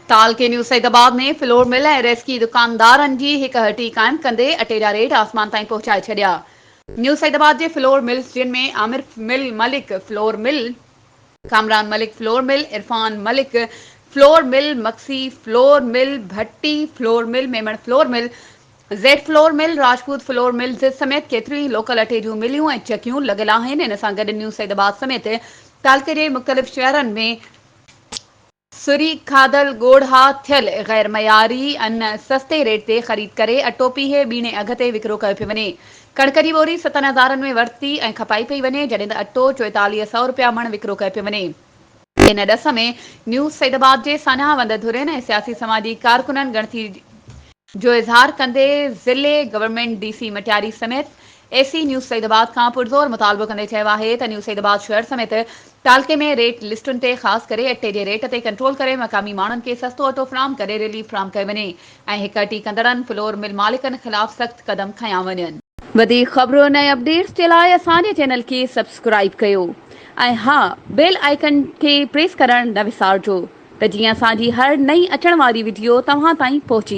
تعلقي نيو سعيد آباد ۾ flour mill ۽ ريسڪي دڪاندارن جي هڪ هٽي قائم ڪندي اٽي جا ريٽ آسمان تائين پهچائي ڇڏيا. نيو سعيد آباد جي فلور ملز جن ۾ Amir mill Malik flour mill, Kamran Malik flour mill, Irfan Malik flour mill, Magsi flour mill, Bhatti flour mill, Memon flour mill, Z flour mill, Rajput flour mills سميت ڪيتريون ئي لوڪل اٽي جون مليون ۽ چڪيون لڳل آهن. ان سان گڏ نيو سعيد آباد سميت تعلقي جي مختلف شهرن ۾ سري کاڌل ڳوڙها ٿيل غير معياري ان سستي ريٽ تي خريد ڪري اٽو پيهي ٻيڻي اگهه تي وڪرو ڪيو پيو وڃي. ڪڻڪ جي ٻوري ستن هزارن ۾ ورتي ۽ کپائي پئي وڃي جڏهن ته اٽو 44 سئو رپيا مڻ وڪرو ڪيو پيو وڃي. ان ڏس ۾ نيوز سعيد آباد جي ساڃاهه وند ڌرين ۽ سياسي سماجي ڪارڪنن ڳڻتي جو اظهار ڪندي ضلعي گورنمينٽ ڊي سي مٽياري سميت اي سي نيو سعيد آباد کان پرزور مطالبو ڪندي چيو آهي ته نيو سعيد آباد شهر سميت تعلقي ۾ ريٽ لسٽن تي خاص ڪري اٽي جي ريٽ تي ڪنٽرول ڪري مقامي ماڻهن کي سستو اٽو فراهم ڪري رليف فراهم ڪيو وڃي ۽ هڪ اٽي ڪندڙن فلور مل مالڪن خلاف سخت قدم کنيا وڃن. وڌيڪ خبرن ۽ اپڊيٽس جي لاء اسان جي چينل کي سبسڪرائيب ڪيو ۽ ها بيل آئيڪن کي پريس ڪرڻ نه وسارجو. ته جيئن اسان جي هر نئين اچڻ واري وڊيو توهان تائين پهچي.